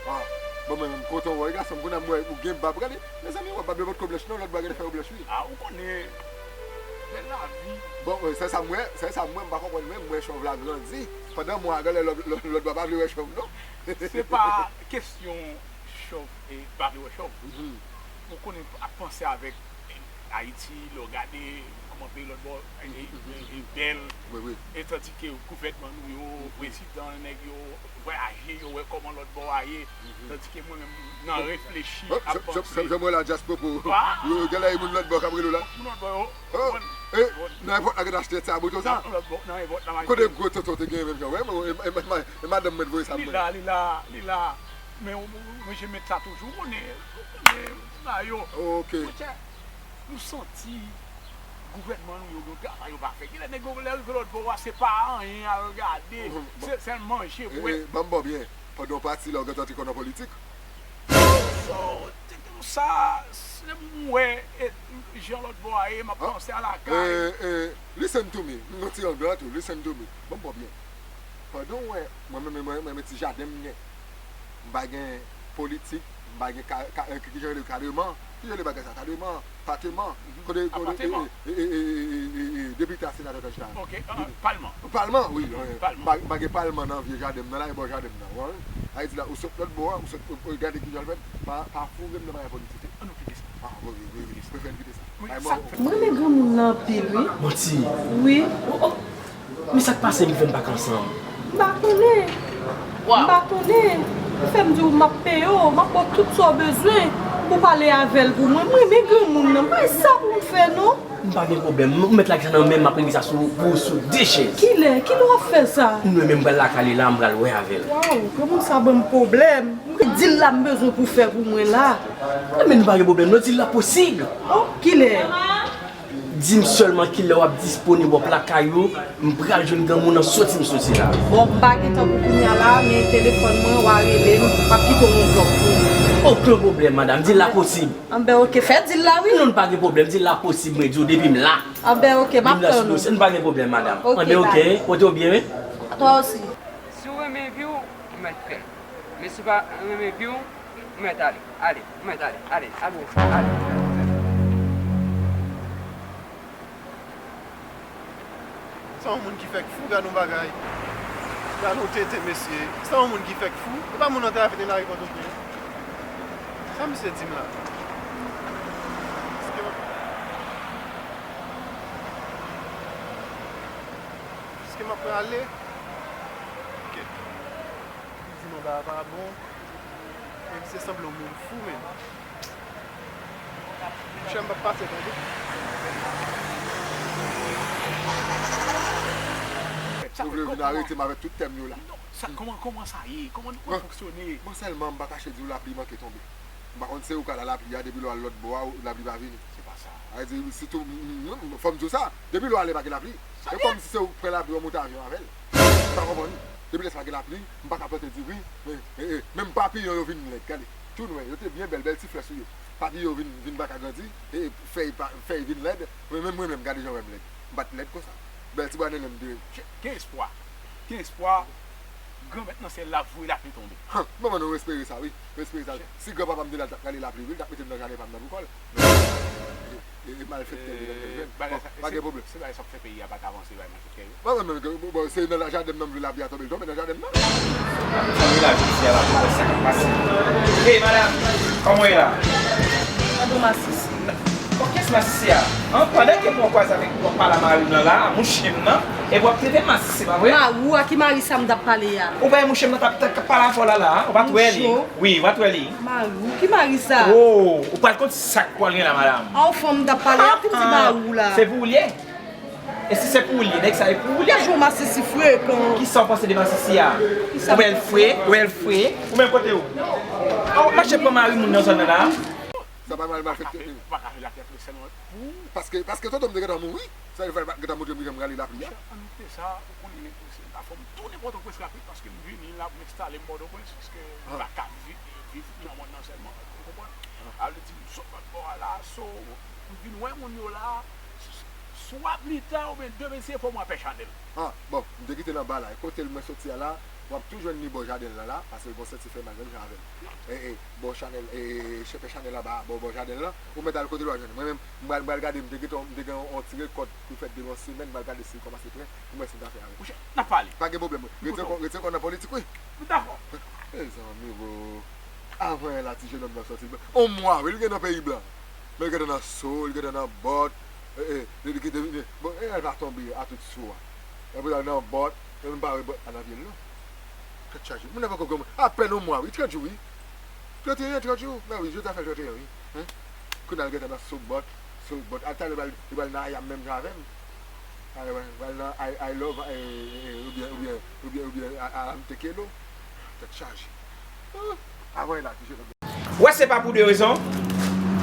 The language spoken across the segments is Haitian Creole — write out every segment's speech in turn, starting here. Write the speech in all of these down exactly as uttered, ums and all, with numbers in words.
Ah, bon, mwen menm, kontan wè w, gason m, kounye a m wè ou gen bab. Gade, mezanmi, w ap bab yo potko blanch, non, lòt bò genlè fè yo blanch, wi. Ah, ou konnen, bèl lavi. Bon, euh, se sa m wè, se sa m wè, m pa konprann, mwen, m wè chòv la grandi. Pandan mwa, genlè lòt, lòt, lòt bò pa vle wè chòv, non. Se pa kesyon chòv e pa vle wè chòv. Mhm. Ou konnen ap panse avèk Ayiti, lè w gade kòman peyi lòt bò e, e, e, e bèl. Wi, wi. E tandike gouvènman nou yo, prezidan, nèg yo vwayaje, yo wè kòman lòt bò a ye. Tandike mwen menm, nan reflechi, ap panse. Jan mwen la, dyaspora, yo, yo genlè e moun lòt bò k ap rele w la. Moun lòt bò yo. Oh, eh, nan èpòt la, gen achte ti abouton sa. Nan lòt bò, nan èpòt la, m al. Kote gwo tonton te gen menm jan? Wè, mwen, e, e, e, e madanm mwen te voye sa pou mwen. Li la, li la, li la. Men, mwen, je met sa toujou, ou konnen, ou konnen, sa yo. Ok. Monchè, nou santi gouvènman nou yo gen travay yo pa fè. Genlè nèg yo lè rive lòt bò a, se pa anyen al gade. Se sèl manje, bwè. E, e, ban m ba w byen. Pandan w pati la, w gentan antre kò nan politik. So, te gen sa, se m wè, e, jan lòt bò a ye, m ap panse a lakay. E, e, listen to me. M nan ti anglè tou, listen to me. Ban m ba w byen. Pandan w wè, mwen menm, mwen, mwen, mwen, ti jaden m gen. M pa gen politik, m pa gen ka, ka, eh, ki, kijan yo rele kadreman? Kijan yo rele bagay sa? Kadreman, pateman. Kote, kote, eh, eh, eh, eh, eh, eh, eh, depite a, senatè, etsetera. Ok, ah, palman. Palman, wi, wi. Palman. M pa, m pa gen palman nan vye jaden m nan la, e bò jaden m nan, w konprann? Sa vle di la, ou sot lòt bò a, ou sot, ou, ou gade kijan l fèt, pa, pa foure m nan bagay politik. Ann nou kite sa. Ah, wi, wi, wi, wi. Prefere n kite sa. Wi, sa k fè. M renmen granmoun nan anpil, wi. Manti. Wi. Oh, oh. Men sa k pase m fè n pa ka ansanm? M pa konnen. M pa konnen. Fè m di w m ap peye w, m ap ba w tout sa w bezwen pou w pale avè l pou mwen. M renmen granmoun nan. M pa wè sa pou m fè non. M pa gen pwoblèm. M mèt lage sa nan men m, m ap regle sa sou, pou, sou de chèz. Kilè? Kilè w ap fè sa? Mwen menm m pral lakay li la, m pral wè avè l. Waw, granmoun sa ban m pwoblèm. M di l la m bezwen pou fè pou mwen la. Enben nou pa gen pwoblèm non, di l la posib. Oh, kilè? Di m sèlman kilè w ap disponib, w ap lakay ou, m pral jwenn granmoun nan soti m soti la. Bon, m pa gen tan pou kounye a la, men telefòn mwen, w a rele m, m ap kite w yon vlòg pou ou. Okenn pwoblèm, madanm, di l la posib. Anben, oke, fè di l la, wi. Non, n pa gen pwoblèm, di l la posib, mwen di w, depi m la. Anben, oke, m ap tann ou. N pa gen pwoblèm, madanm. Anben, oke, pote w byen, wi. A twa osi. Si w renmen vi w, ou mèt fè l. Men si w pa renmen vi w, ou mèt ale. Ale, ou mèt ale. Ale, ale, ale. Sa yon moun ki fèk fou, gad yon bagay. Gad yon tenten, mesye. Sa yon moun ki fèk fou. E pa moun nan travèse lari Pòtoprens. Sa misye di m la? Èske m ap, èske m ap prale? Kèt. Li di non, bagay pa bon. Men misye sanble yon moun fou, menm. Monchè, m p ap pase, tande. Ou vle vin arete m avèk tout tèm yo la? Non, sa, kòman, kòman sa ye? Kòman nou konn fonksyone? Bon, sèlman, m pa kache di w lapli manke tonbe. M pa konn se ou k al a lapli a, depi lè w al lòt bò a, lapli pa vini. Se pa sa. Sa vle di, sitou, m, m, m, fò m di w sa, depi lè w ale pa gen lapli. E kòmsi se ou k pran lapli, w monte avyon avè l. M pa konprann. Depi lè sa pa gen lapli, m pa ka plante diri, men, e, e, menm papiyon yo vin lèd, gade. Tou nwè, yo te byen bèl, bèl ti flè sou yo. Papiyon vin, vin pa ka grandi, e, e, fèy pa, fèy vin lèd, men menm mwen menm, gade jan w wè m lèd. M pa t lèd konsa. Bèl ti bwa nenenm de. Gen, gen espwa. Gen espwa. Granmèt nan syèl la voye lapli tonbe. Han, manman nou espere sa, wi. Nou espere sa. Si granpapa m te la, l t ap rale lapli, wi, l t ap mete m nan jaden pa m nan pou kò l. E, e malfektè li nan jwenn. Bon, pa gen pwoblèm. Se bagay sa k fè peyi a pa ka avanse, bay malfektè yo. Bon, bon, bon, bon, se nan jaden m nan m vle lapli a tonbe, l tonbe nan jaden m nan. Sa nou la jodi a la pou wè sa k ap pase. Hey, madam, kòman w ye la? Gade yon masisi. Bon, kiyès masisi a? An, pandan ke mwen kwaze avèk, w ap pale a mari m nan la, mouche m nan, epi w ap trete m masisi, se pa vre? Mari w a, ki mari sa m t ap pale a? Ou pa wè mouche m nan t ap, t ap pale avè w la, la, ou pa t wè li? Mouche w? Wi, ou pa t wè li? Mari w? Ki mari sa? Oh, ou pral konn sa k pral gen la, madam. A, yon fanm m t ap pale a, ki m di mari w la? Se pou ou l ye? E si se pou ou l ye, nèg sa e pou ou l ye? Gade yon masisi frekan. Kisa w panse de masisi a? Ou wè l fre, ou wè l fre. Ou menm kote ou? A, w ap mache pran mari moun nan zòn nan la? Sa pa mal, malfektè. Ou pa ka fè, ou pa ka fè lakè sèlman pou ou. Paske, paske tonton m te gentan mouri. Sa yo fè l pa t gentan montre m kijan m rale lapli a. An nou kite sa, ou konnen, se pa fò m tounen Pòtoprens rapid paske m vini la pou m enstale m Pòtoprens, paske m pa ka vi-, viv nan mòn nan sèlman. Ou konprann? Sa vle di m sot lòt bò a la, so, m vin wè moun yo la, swa pli ta oubyen demen, se fò m wè Pè Chanèl. Ah, bon, m te kite l anba la. E kote l mwen soti a la, W ap tou jwenn li bò jaden l lan la, paske l gon santi fè mal menm jan avè m. E, e, bò Chanèl, e, e, e, chèpè Chanèl anba, bò, bò jaden l lan, ou mèt al kote l w a jwenn li. Mwen menm, m pral, m pral gade, m te gentan, m te gen yon ti rekòt pou fèt depi yon semèn, m pral gade si l kòmanse prè, pou m wè si m ka fè avè l. Monchè, n ap pale. Pa gen pwoblèm, wi. Retire kò, retire kò nan politik, wi. M dakò. Mezanmi, bro. Avan yè la, ti jenòm nan sòti. On mwa, wi, li gen nan peyi blan. Men li gentan nan so, li gentan nan bòt. E, e, li, li kite, li, bon, e, l va tonbe a tout sou a. Epi l al nan bòt, e m pa wè bòt la nan pye l, non. Tèt chaje. Moun nan poko granmoun. Apèn on mwa, wi, trant jou, wi. Trant e en, trant jou. Men wi, jodi a fè trant e en, wi. Hein? Kounye a l gentan nan so bòt, so bòt. A talè, li pral, li pral nan ayam menm jan avè m. Ay, wè, pral nan I, I love, e, e, e, oubyen, oubyen, oubyen, oubyen, a, a, I'm Tekelo. Tèt chaje. Hein? Avan yè la, ti jenòm. Wè, se pa pou de rezon.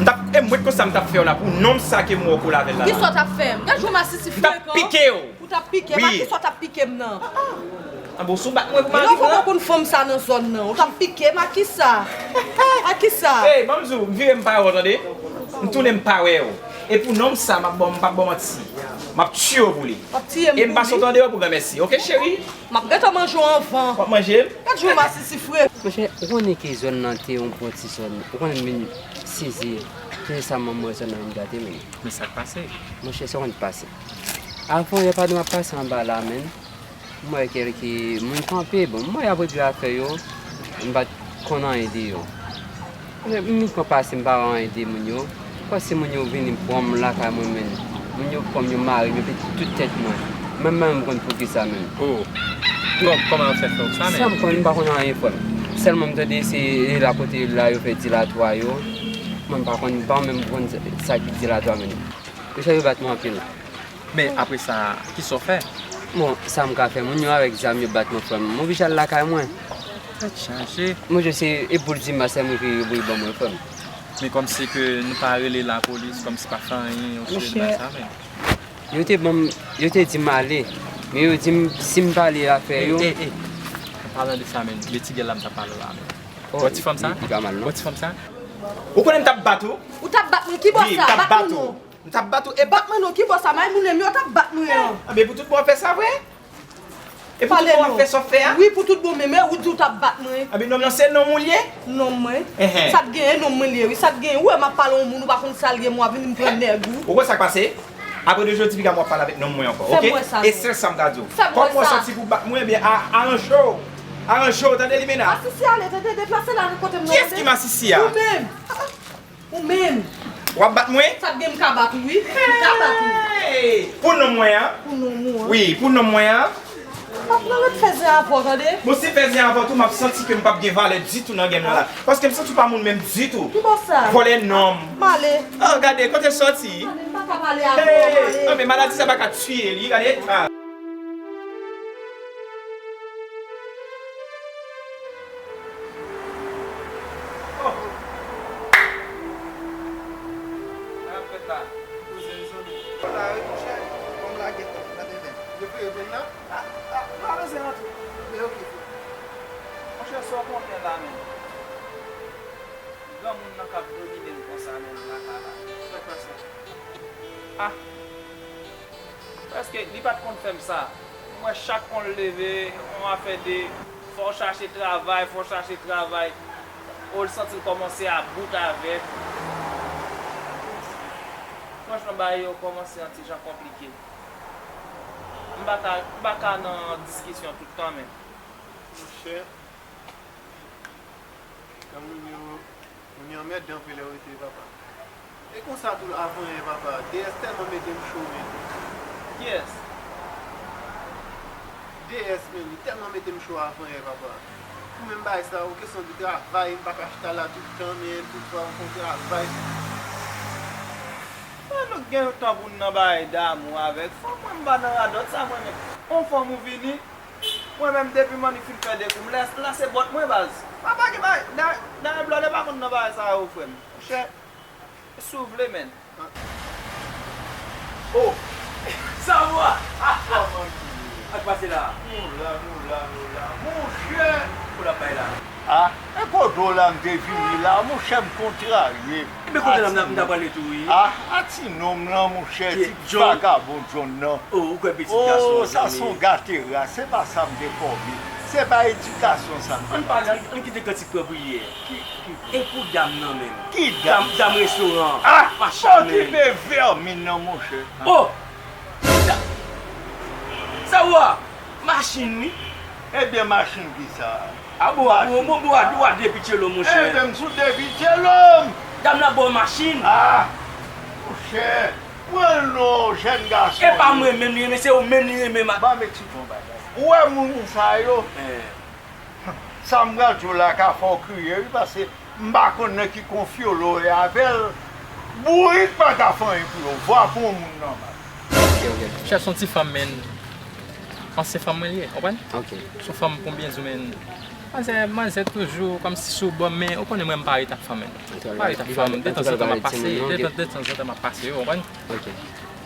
M t ap, e mwen konsa m t ap fè w la pou nonm sa ke m wè w kole avè l la. Kisa w t ap fè m? Gad jan masisi frekan. M t ap pike w. Ou t ap pike m? Wi. A kisa w t ap pike m nan? An bon, si w bat mwen pou mari m nan. Yon fwa pa konn fanm sa nan zòn nan. Ou t ap pike m a kisa? A kisa? Ey, ban m di w, m vire m pa wè w, tande? M tounen m pa wè w. E pou nonm sa, m ap ba w, m p ap ba w manti. M ap tiye w pou li. W ap tiye m pou li? E m pase w tande w pou granmèsi. Oke, cheri? M ap gentan manje w anvan. W ap manje m? Gad jan w masisi frekan. Monchè, ou konnen ke zòn nan te yon bon ti zòn. Ou konnen m vin sezi. Tout resaman m wè zòn nan vin gate, men. Men sa k pase? Monchè, sa konn pase. Avan yè, pandan m ap pase anba la, men, m wè kèlke moun kanpe. Bon, m wè y ap regle afè yo. M pa t konn anyen de yo. M vin pran pase, m pa wè anyen de moun yo. Paske moun yo vini pran m lakay mwen, men. Moun yo pran m, yo mare m, yo pete tout tèt mwen. Mwen menm, m konn poukisa, men. Oh. Kò-, kòman yo fè fè w sa, men? Sa m konn, m pa konn anyen, frè m. Sèlman m tande se la kote la yo fè dilatwa yo. Mwen m pa konn, m pa menm konn sa ki dilatwa, men. Yo chèche bat mwen anpil. Men apre sa, kisa w fè? Bon, sa m ka fè? Moun yo avèk zam yo bat mwen, frè m. M oblije al lakay mwen. Tèt chaje. Monchè, se e boul di m a sèlman ki yo voye ban mwen, frè m. Men kòmsi ke nou pa rele lapolis, kòmsi pa fè anyen, yon seri de bagay sa, men. Yo te ban m, yo te di m ale. Men yo di m, si m pa ale afè yo. E, e, e. An palan de sa, men, de ti gèl la m t ap pale w la, men. Oh, wè ti fanm sa? Li, li pa mal, non. Wè ti fanm sa? Ou konnen m t ap bat ou? Ou t ap bat mwen? Ki bò sa? Wi, m t ap bat ou. Bat mwen non. M t ap bat ou e bat mwen non, ki bò sa? May moun menm yo t ap bat mwen an. Anben, pou tout bon w ap fè sa vre? E pou tout bon w ap fè sa w fè a? Wi, pou tout bon, men, men ou di w t ap bat mwen. Anben, nonm nan se nonm ou l ye? Nonm mwen? Enhen. Sa t genyen, nonm mwen l ye, wi. Sa t genyen? Ou wè m ap pale yon moun, ou pa konn sa l ye, mwen ap vin m pran nèg ou. Ou konn sa k pase? Apre de jodi, piga m w ap pale avèk nonm mwen ankò, oke? Fè m wè sa non. E sèl sa m ka di w. Fè m wè sa. Kòm w santi pou w bat mwen, ebyen, a-, aranje w. Aranje w, tande, Limena? Masisi, ale, tande, deplase la nan kote m nan, tande. Kiyès ki Masisi a? Ou menm. Ou menm. W ap bat mwen? Sa t gen m ka bat ou, wi. M ka bat ou. Hey! Pou nonm mwen an? Pou nonm ou an. Wi, pou nonm mwen an. M ap nan ret fè zen avè w, tande. Bon, si m fè zen avè w tou, m ap santi ke m p ap gen valè ditou nan game nan la. Paske m santi w pa moun menm ditou. Ki bò sa? Vòlè nonm. M ale. Oh, gade, kote l sòti? M ale, m pa ka pale avè w, m ale. Hey! Non, men maladi sa pa ka tiye li, gade eta. Oh. Sa k ap fèt la? Poze l, zanmi. Sa wi, monchè. Kòm lage kòb nan demen. Yo veye moun nan? Ah, ah, nou pa bezwen rantre. Men oke, frè. Monchè, sa w konnen la menm. Granmoun nan k ap domine m konsa menm lakay la. Sa k pase? Ah. Prèske, li pa t konn fè m sa. M wè chak kon l leve, yon afè de fò w chache travay, fò w chache travay. O, l santi l kòmanse about avè m. Franchman, bagay yo kòmanse yon ti jan konplike. M pa ka, m pa ka nan diskisyon tout tan, men. Monchè, granmoun yo, moun yo anmède anpil lè yo rete papa. E konsa tou, avan yè papa, D S tèlman mete m cho, men. Kiyès? D S, men, li tèlman mete m cho avan yè papa. Pou menm bagay sa, ou kesyon de travay, m pa ka chita la tout tan, men, tout fwa ou fè yon travay. Ann nou gen yon tan pou n nan bagay damou avèk fanm, mwen m pa nan radòt sa, mwen menm. On fanm ou vini, mwen menm depi Manny fin fè de kou, m lè, lase bòt mwen baz. Papa gen bagay, dayè, dayè Blòdè pa konn nan bagay sa yo, frè m. Monchè, si w vle, menn. Oh! Sa w a? Kòman ki ye? Sa k pase la? Nou la, nou la, nou la. Monchè! Kou l ap bay la. Ah, e kote w la m te vini la, monchè, m kontrarye. Ebyen kote la m ta pral tou wi. Ah, a ti nonm lan, monchè, ti vagabon John nan. Oh, ou kwè pitit gason an, sa se yon gate ras, se pa sa m te fòme. Se pa edikasyon sa. Ann pale, ann, ann kite kantik pran priyè. Ki, ki... E pou dam nan menm? Ki dam? Dam, dam restoran an. Ah, machann, okipe vèmin nan, monchè. Oh! Sa, sa w a? Machin, wi. Ebyen, machin ki sa? A bon, a bon, bon, bon, a, bon, a, depi tchelo, monchè. Ebyen, m sou depi tchelo m. Dam nan ba w machin. Ah, monchè, pran l non, jèn gason. E pa mwen menm li renmen, se ou menm li renmen, ma... Ban m eksplike yon bagay. Ou wè moun sa yo? Eh. Sa m pral di w la ka fè w kriye, wi, paske m pa konn nan ki konfyolo w ye avè l. Bourik pa ka fè anyen pou yo. Vwa pou yon moun nòmal. Ok, ok. Chèf, se yon ti fanm, men. Ansyen fanm mwen li ye, w konprann? Ok. Se yon fanm, konbyen di w, men. Manzè, manzè toujou kòmsi sou bò m, men ou konnen mwen m pa ret ak fanm, men. M pa ret ak fanm, detanzantan m ap pase, detan-, detanzantan m ap pase, w konprann? Ok.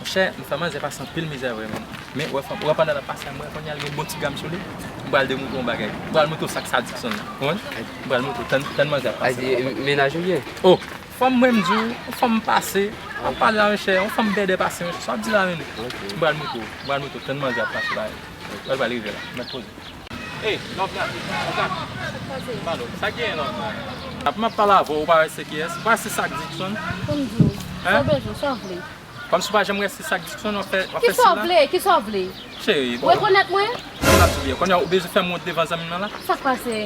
Monchè, m fè manzè pase anpil mizè vre, men. Men, w wè fanm, w wè pandan l ap pase a, m wè kounye a l gen bon ti gam sou li. M pral demontre w yon bagay. M pral montre w sa k sa Dixon nan. Ou konprann? M pral montre w, tann, tann manzè ap pase la. Mennaj ou ye? Oh, fanm mwen, m di w, yon fanm pase. W ap pale la, monchè, yon fanm bèdè pase, monchè. Sa w ap di la, men? Ok. M pral montre w, m pral montre w, tann manzè ap pase la. Pral, pral rive la. Mèt poze. Ey, love la, love la. Malo, sa gen love la? Ap m ap pale avè w, ou pa wè se kiyès? Ou pa wè se sa k Dixon? Pou m di w, sa w bezwen, sa w vle? Kòmsi w pa janm wè se sa k Dixon, w ap fè, w ap fè stil la? Kisa w vle? Kisa w vle? Cheri, bon. Ou rekonèt mwen? Sa m ap di w ye, kounye a ou bezwen fè m wont devan zanmi m nan la? Sa k pase?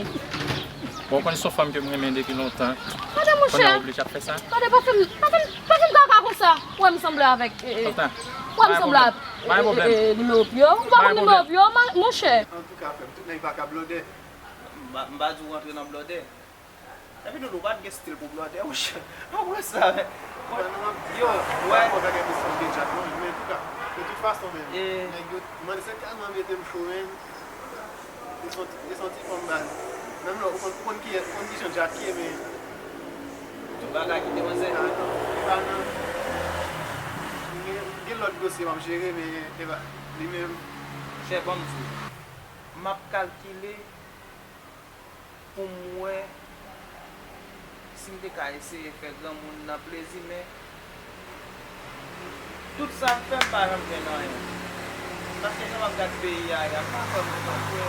Bon, ou konnen se yon fanm ke m renmen depi lontan. Gade, monchè. Kounye a ou oblije ap fè sa? Gade, pa fè m, pa fè m, pa fè m kaka konsa. Ou wè m sanble avèk, e, e, ou wè m sanble avèk, e, e, e, nimewo pye w? Ou pa konn nimewo pye w, monchè? Antouka, frè m, tout nèg pa ka blòdè. M pa, m pa di w rantre nan blòdè. Epi Dodo, ou pa t gen stil pou blòdè, monchè. Ou wè sa, men. Yo, wè. Mwen pa gen kesyon de djak, non, men antouka, de tout fason, men, nèg yo, manzè tèlman mete m cho, men, li se yon ti, li se yon ti fanm baz. Menm lè, ou konn, ou konn kiyès, ou konn kijan djak ye, men. Tout bagay kite manzè. Ah, non, li pa nan, gen, gen lòt dosye m ap jere, men, e pa, li menm. Chè, ban m di w, m ap kalkile pou m wè si m te ka eseye fè granmoun nan plezi, men tout sa m fè, m pa janm jwenn anyen. Paske jan m ap gad peyi a, a pa fè m konprann ke,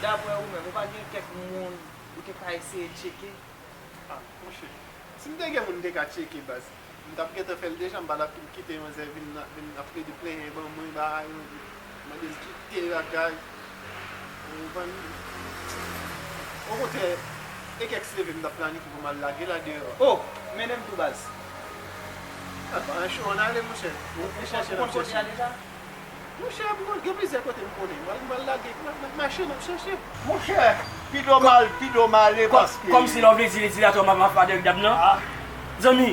daprè ou menm, ou pa gen kèk moun ou te ka eseye tcheke? Ah, monchè, si m te gen moun m te ka tcheke, baz, m t ap gentan fè l deja, m pa t ap kite manzè vin, vin ap plede plenyen ban mwen, ba, mande l kite lakay. Ou konprann? Okontrè, e kèk seve m t ap planifye pou m al lage la deyò. Oh, mennen m tou, baz. A, pa yon cho, ann ale, monchè. Ou, ou konn kote a deja? Monchè, m gen plizyè kote m konnen. M al, m al lage, m al, m al mache, m ap chèche. Monchè, pito m al, pito m ale, paske... Kòmsi lè w vle di, li di la, tò, m ap, m ap avèk dam nan? Ah. Zanmi,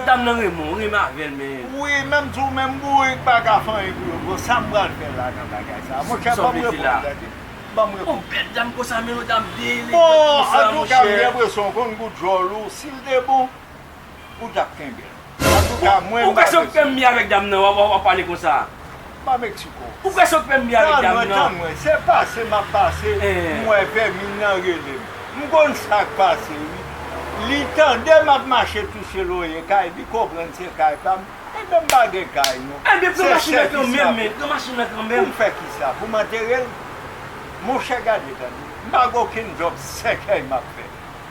dam nan renmen w, renmen avè l, men. Wi, menm di w, menm bourik pa ka fè anyen pou yo. Bon, sa m pral fè la nan bagay sa? Monchè, ban m reponn, gade. Ban m reponn. Yon bèl dam konsa, men yon dam delenkan konsa, monchè. Bon, antouka, m gen enpresyon w konn gout djòl ou. Si l te bon, ou t ap kenbe l. Antouka, mwen, m pa... Ou kwè se okipè m ye avèk dam nan, w ap, w ap pale konsa? Pa Meksiko. Ou kwè se okipè m ye avèk dam nan? Tann mwen, tann mwen. Se pase m ap pase, m wè vèmin nan rele m. M konn sa k pase, wi. Li tande m ap mache touche loye kay, li konprann se kay pa m. Ebyen, m pa gen kay, non. Ebyen, pran machin nan kanmenm, men. Pran machin nan kanmenm. Pou m fè kisa? Pou m antere l? Monchè, gade, tande. M pa gen okenn djòb sèkèy m ap fè.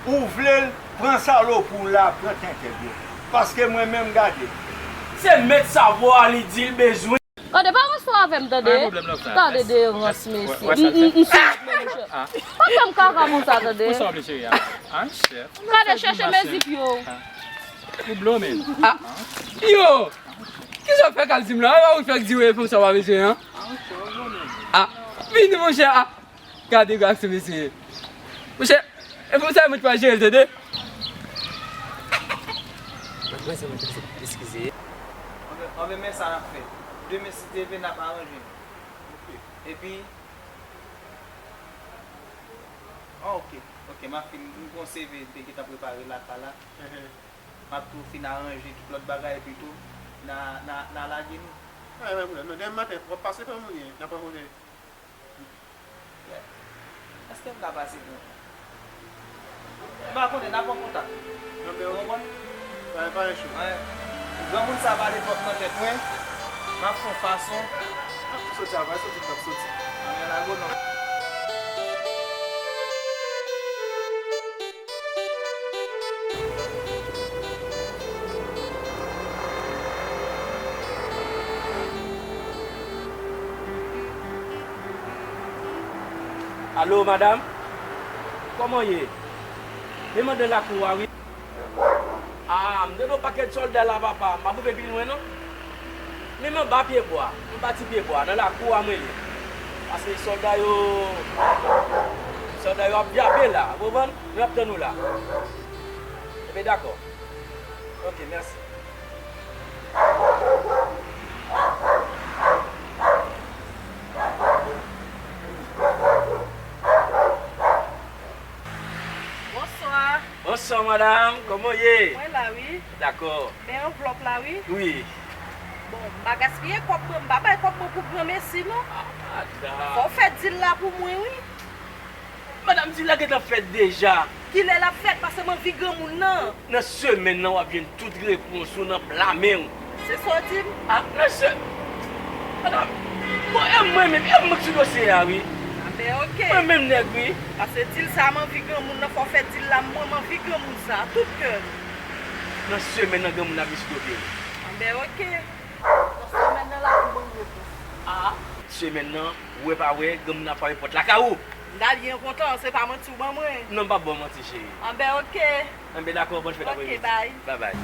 Ou vle l, pran salopri w la, pran tenten l yo. Paske mwen menm, gade. Se mèt savwa li di l bezwen. Gade, pa ranse w avè m, tande. Pa gen pwoblèm, love sa. Gade derans, mesye. M, m, m sou wout mwen, monchè. Pa fè m kaka konsa, tande. Pou sa w vle, cheri a? Ah, chèf. Gade, chèche mezi pye w. Ou blo, men. Ah. Yo! Kisa w fèk al di m la? A ou fèk di w e fanm sa w pa bezwen an? Ah, vini, monchè, ah. Gade gras mesye. Monchè, e fanm sa mwen t pral jere l, tande. Mwen, mwen, mwen, eskize. Anben, anben, men sa n ap fè. Demen, si Dye vle, n ap aranje. Epi, ah, ok, ok, m ap fin, m gon C V m te gentan prepare lakay la. M ap tou fin aranje tout lòt bagay, epi tou, n a, n a, n a lage nou. Pa gen pwoblèm, non. Demen maten, w ap pase pran moun ye, n ap rankontre. Yeah. Èske m ka pase pou ou? M pa konnen, n ap an kontak. Ou konprann? Pa, pa gen cho. Granmoun sa pale twòp nan tèt mwen. M ap fè yon fason. Soti a, pa soti, m ap soti. Anben, lago non. Alo, madanm? Kòman w ye? Men m anndan lakou a, wi. A, m tande yon pakèt sòlda la, papa. M pa p rive pi lwen, non. Men m anba pyebwa. M anba ti pyebwa. Nan lakou a, mwen ye. Paske sòlda yo, sòlda yo ap vyape la. Ou konprann? Mwen ap tann ou la. Ebyen, dakò. Ok, mèsi. Bonswa. Bonswa, madanm. Kòman w ye? Mwen la, wi. Dakò. Men anvlòp la, wi. Wi. Bon, m pa gaspiye kòb mwen, m pa bay kòb mwen pou granmesi, non. Ah, madanm. Fò w fè dil la pou mwen, wi. Madanm, dil la gentan fèt deja. Kilè l ap fèt? Paske m anvi granmoun nan. Nan semèn nan, w ap jwenn tout repons ou nan pla men w. Se sa w di m? A, nan se-, madanm, bon, e mwen menm, e mwen k sou dosye a, wi. Anben, ok. Mwen menm nèg, wi. Paske dil sa a, m anvi granmoun nan, fò w fè dil la, mwen, m anvi granmoun sa a, tout kè m. Nan semèn nan, granmoun nan ap vin sou do pye w. Anben, ok. Nan semèn nan, l ap ban m repons. A, semèn nan, wè pa wè, granmoun nan ap frape pòt lakay ou. M ta byen kontan, se pa manti w ban mwen. Non, m p ap ba w manti, cheri. Anben, ok. Anben, dakò, bòn fèt apremidi. Ok, bye. Bye bye.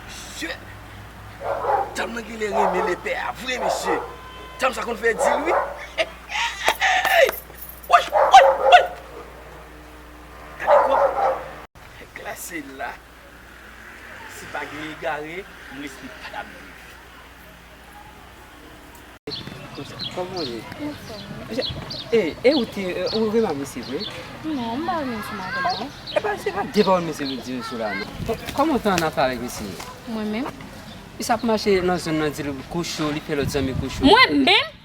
Mesye, dam nan genlè renmen lepè a vre, mesye. Dam sa konn fè dil, wi. Woy, woy, woy. Gade kòb. Glase la. Si pa gen egare, m riske pa t ap viv. Kòman w ye? Anfòm, wi. E, e ou te, e, ou renmen misye vre? Non, m pa renmen sou madanm, non. E pa, se pa de pawòl misye vin di nou sou la, non. Kò-, kòman w te ann afè avèk misye? Mwen menm. Misye ap mache nan zòn nan, di l kou cho, li fè lòt zanmi kou cho. Mwen menm?